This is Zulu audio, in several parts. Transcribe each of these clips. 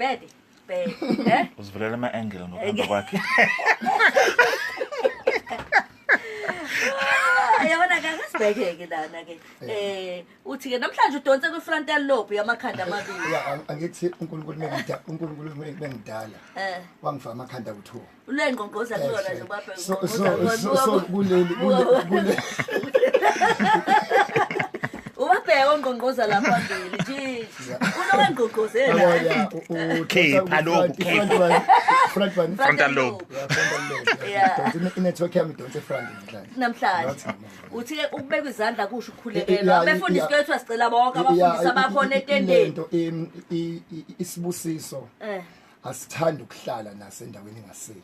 Bhede. Bhede. Eh? Uzivulela ama-angle ngokuhamba kwakhe. Ah, yabona ke akasibhekeke lana ke. Uthi ke namhlanje udonse kwi frontal lobe yamakhanda amabili. Ya, angithi uNkulunkulu mengidala, uNkulunkulu mengidala. Wangifaka amakhanda ku2. Ule ngqongqoza kuyona nje ubabheke. So kuleli kule Ubabheke ongqongqoza la phambili nje. Unowengqongqozela. Khipha lokhu, khipha. Front one. Frontal lobe. Yeah, frontal lobe. Yeah. Donse i-network yami idonse front namhlanje. Namhlanje. Not ngemuva. Uthi ke ukubeka izandla kusho ukukhulekelwa. Yeah, Abefundisi kwethu sicela bonke abafundisi abakhona etendeni. Lento isibusiso asithandi ukuhlala naso endaweni engasile.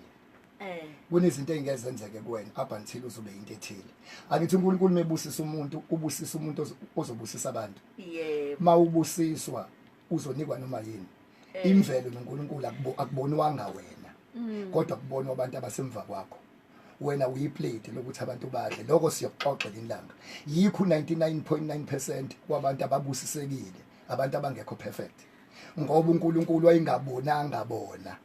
Kunezinto ey'ngezenzeke kuwena up until uzobe into ethile. Angithi uNkulunkulu mebusisa umuntu, ubusisa umuntu ozobusisa abantu. Yebo. Mawubusiswa uzonikwa noma yini. Imvelo noNkulunkulu akubonwanga wena. Kodwa kubonwa abantu abasemva kwakho. Wena uyiplate lokuthi abantu badle. Lokho siyokuxoxa ngelanga. Yikho 99.9% kwabantu ababusisekile, abantu abangekho perfect. Ngoba uNkulunkulu wayengabonanga bona.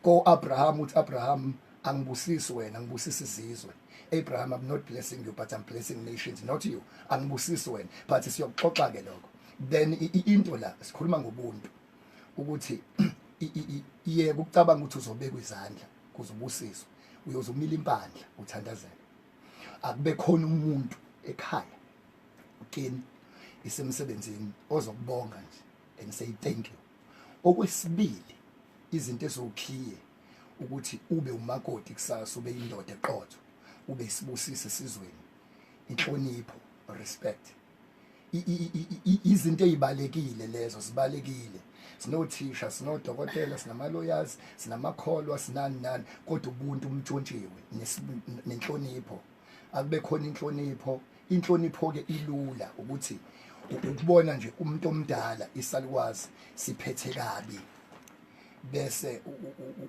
Ko Abraham uthi Abraham angibusisi wena, ngibusisa izizwe. Abraham, I'm not blessing you but I'm blessing nations, not you. Angibusisi wena, but siyokuxoxa ke lokho. Then into la sikhuluma ngobuntu ukuthi yeka ukucabanga ukuthi uzobekwa izandla kuzobusiswa, uyozumila impandla uthandazela. Akube khona umuntu ekhaya kini isemsebenzini ozokubonga nje and say thank you. Okwesibili, izinto ezokhiye ukuthi ube umakoti kusasa, ube indoda eqotho, ube isibusiso esizweni, inhlonipho, respect. Izinto ezibalekile lezo, zibalekile. Sinothisha, sinodokotela, sinama-lawyers, sinamakholwa, sinani nani, kodwa ubuntu umntshontshiwe nenhlonipho. Akube khona inhlonipho. Inhlonipho ke ilula ukuthi ukubona nje umuntu omdala isalukwazi siphethe kabi bese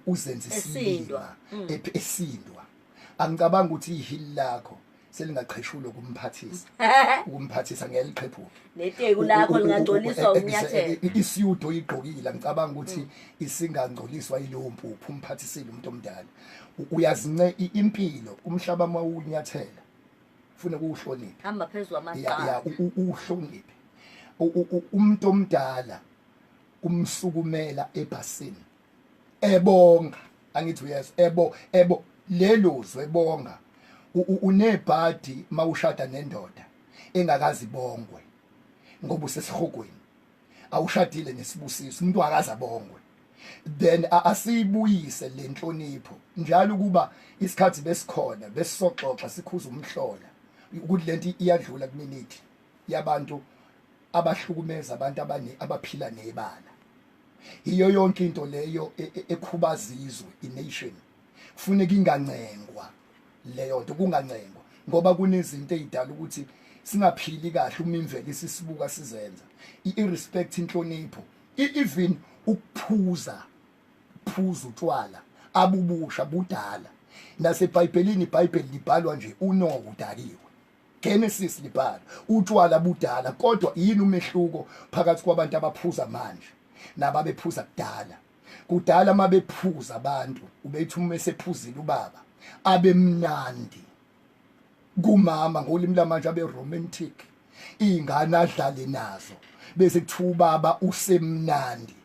uzenze Esindwa. isilima, esindwa. Angicabanga ukuthi ihili lakho selingaqheshulwa ukumphathisa. Ukumphathisa ngeliqhephuke. Neteku lakho lingangcoliswa umnyathelo. Isiyudo oyigqokile ngicabanga ukuthi isingangcoliswa yilowo mpuphu umphathisile umuntu omdala. Uyazince impilo umhlaba mawunyathela. Ufuna ukuwuhlonipha. Hamba phezulu Ya, amaqala. uwuhloniphe. Umuntu omdala umsukumela ebhasini. Ebonga, angithi uyezwa, ebo lelo zwe ebonga. Unebhadi mawushada nendoda engakazi bongwe ngoba usesihogweni. Awushadile nesibusiso, umuntu akaze abongwe. Then asiyibuyise lenhlonipho njalo kuba isikhathi besikhona besisoxoxa sikhuza umhlola ukuthi lento iyadlula kuminute yabantu abahlukumeza abantu abane abaphila nebala. Iyo yonke into leyo ekhubaza izwe, ination. Kufuneka ingancengwa leyo nto, kungancengwa ngoba kunezinto ezidala ukuthi singaphili kahle uma imvelo isisibuka sizenza. I-respect, inhlonipho, even ukuphuza, phuza utshwala abubusha budala. NaseBhayibhelini, iBhayibheli libhalwa nje uNoah udakiwe. Genesis libhalwa utshwala budala, kodwa yini umehluko phakathi kwabantu abaphuza manje nababephuza kudala? Kudala mabephuza abantu ubethi uma esephuzile ubaba abemnandi kumama, ngolimi lamanje abe romantic, ingane adlale nazo bese kuthiwa ubaba usemnandi.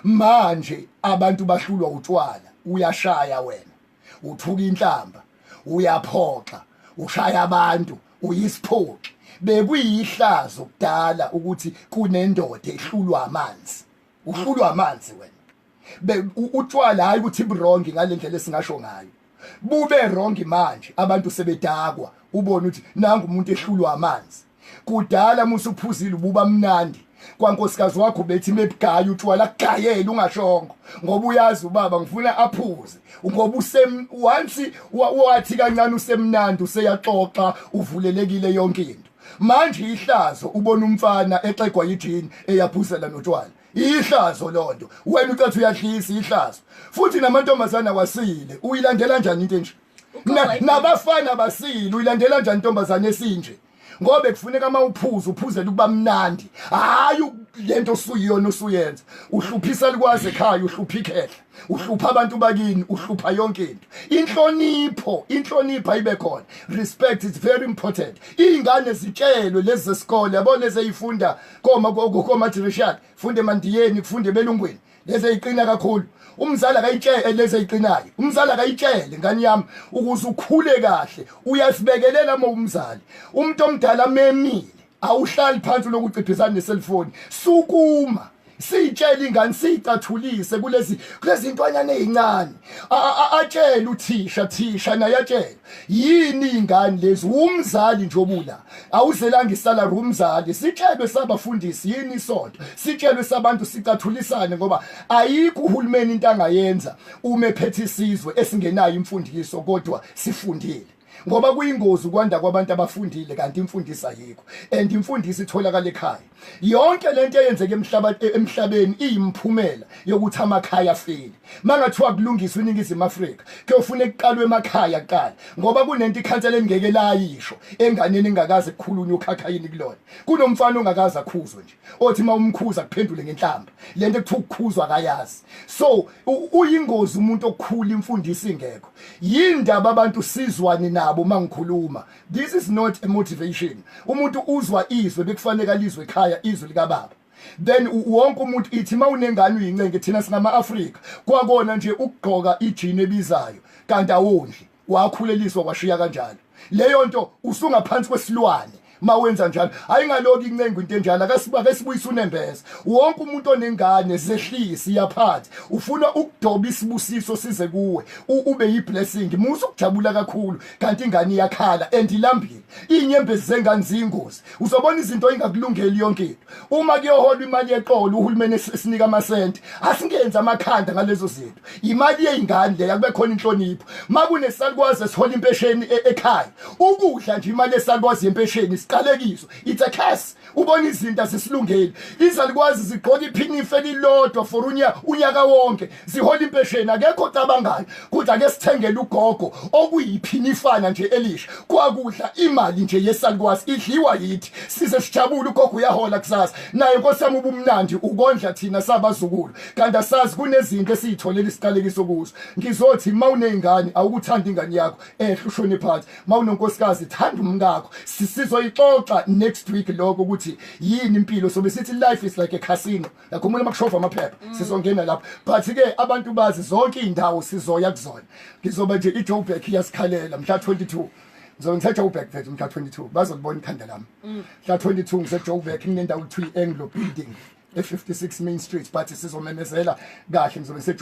Manje abantu bahlulwa utshwala, uyashaya wena, uthuka inhlamba, uyaphoxa, ushaya abantu, uyisiphoxi. Bekuyihlazo kudala ukuthi kunendoda ehlulwa amanzi. Uhlulwa amanzi wena. Utshwala hayi ukuthi wrong ngalendlela esingasho ngayo. Bube wrong manje abantu sebedakwa, ubone ukuthi nangu umuntu ehlulwa amanzi. Kudala musuphuzile ububa mnandi. Kwankosikazi wakho bethi mebugaya utshwala kugayela ungashongo ngoba uyazi ubaba ngifuna aphuze, ngoba usem once wathi kancane usemnandi, useyaxoxa, uvulelekile yonke into. Manje ihlazo ubona umfana exegwa yijini eyaphuzela notshwala, ihlazo lonto. Wena ucathi uyadlisa, ihlazo. Futhi namantombazana wasile, uyilandela kanjani into enje? Nabafana basile, uyilandela kanjani intombazane esinje? Ngoba kufuneka uma uphuza uphuzela ukuba mnandi, hayi lento osuyiyona osuyenza. Uhluphisa likwazi ekhaya, uhlupha ikhehla, uhlupha abantu bakini, uhlupha yonke into. Inhlonipho, inhlonipho ayibe khona. Respect is very important. Iy'ngane zitshelwe lezi zesikole, yabo, lezi ey'funda koma tertiary, funde emandiyeni, kufunde ebelungwini, lezi eyiqina kakhulu, umzali akayitshele lezi eyiqinayo, umzali akayitshele, ngani yami, ukuze ukhule kahle. Uyasibekelela uma umzali, umuntu omdala memile, awuhlali phansi lokuciphisana neselfoni, sukuma. Siyitshele ingane, siyicathulise kulezi ntwanyana ezincane. Atshele uthisha, thisha naye atshele yini ingane lezi. Umzali nje obula awuzelanga isalary, umzali. Sitshelwe sabafundisi yini isonto, sitshelwe sabantu, sicathulisane, ngoba ayikho uhulumeni into angayenza uma ephethe isizwe esingenayo imfundiso kodwa sifundile, ngoba kuyingozi ukwanda kwabantu abafundile kanti imfundiso ayikho, and imfundiso itholakala ekhaya. Yonke lento eyenzeka emhlabeni iyimphumela yokuthi amakhaya afile. Mangathiwa kulungiswa iNingizimu Afrika, kuyofuna kuqalwe emakhaya kuqala, ngoba kunento ikhansela engeke layisho enganeni engakaze kukhulunywe ukhakhayini kulona. Kunomfana ongakaze akhuzwe nje, othi uma umkhuza kuphendule ngenhlamba. Lento ekuthiwa ukukhuzwa akayazi. So uyingozi umuntu okukhula imfundiso ingekho. Yindaba abantu sizwane nabo mangikhuluma. This is not a motivation. Umuntu uzwa izwe, bekufanele alizwe ekhaya izwi likababa. Then wonke umuntu ithi mawunengane uyincenge. Thina singama-Afrika, kwakona nje ukugqoka ijini ebizayo kanti awondli, wakhuleliswa kwashiya kanjalo leyo nto, usungaphansi kwesilwane mawenza njalo. Hayi, ngaloku incengo into enjalo. Akasibake sibuyisa unembeza. Wonke umuntu onengane, zehlisi iyaphansi, ufuna ukudoba isibusiso size kuwe, ube yiblessing. Musa ukujabula kakhulu kanti ingane iyakhala and ilambile. Inyembezi zengane ziyingozi. Uzobona izinto ingakulungeli yonke into. Uma kuyoholwa imali yeqolo, uhulumeni esinika amasenti, asingenzi amakhanda ngalezo zinto. Imali yey'ngane leya, kube khona inhlonipho. Makunesalukwazi esihola impesheni ekhaya, ukudla nje imali yesalukwazi yempesheni siqalekiso, it's a curse. Ubona izinto azisilungeli. Izalukwazi zigqoka iphinifa elilodwa for unyaka wonke, zihola impesheni. Akekho ocabangayo kuthi ake sithengele ugogo okuyiphinifana nje elisha. Kwakudla imali nje yesalukwazi idliwa yithi, size sijabule, ugogo uyahola kusasa naye. Nkosi yami, ubumnandi ukondla thina sabazukulu, kanti asazi kunezinto esiyitholela isiqalekiso kuzo. Ngizothi mawuneyingane, awukuthanda ingane yakho, ehle ushone phansi. Mawunonkosikazi, thanda umkakho. Sizoyixoxa next week lokho ukuthi yini impilo. Sobe sithi life is like a casino. Yakhumula makushova amaphepha, sizongena lapho. But ke abantu bazi zonke indawo sizoya kuzona. Ngizoba nje iJoburg iyasikhalela mhla 22. Ngizobe ngise-Joburg mfethu mhla 22, bazolibona ikhanda lami mhla 22 ngise-Joburg, kunendawo kuthiwa i-Anglo Building e-56 Main Street, but sizomemezela kahle. Ngizobe ngise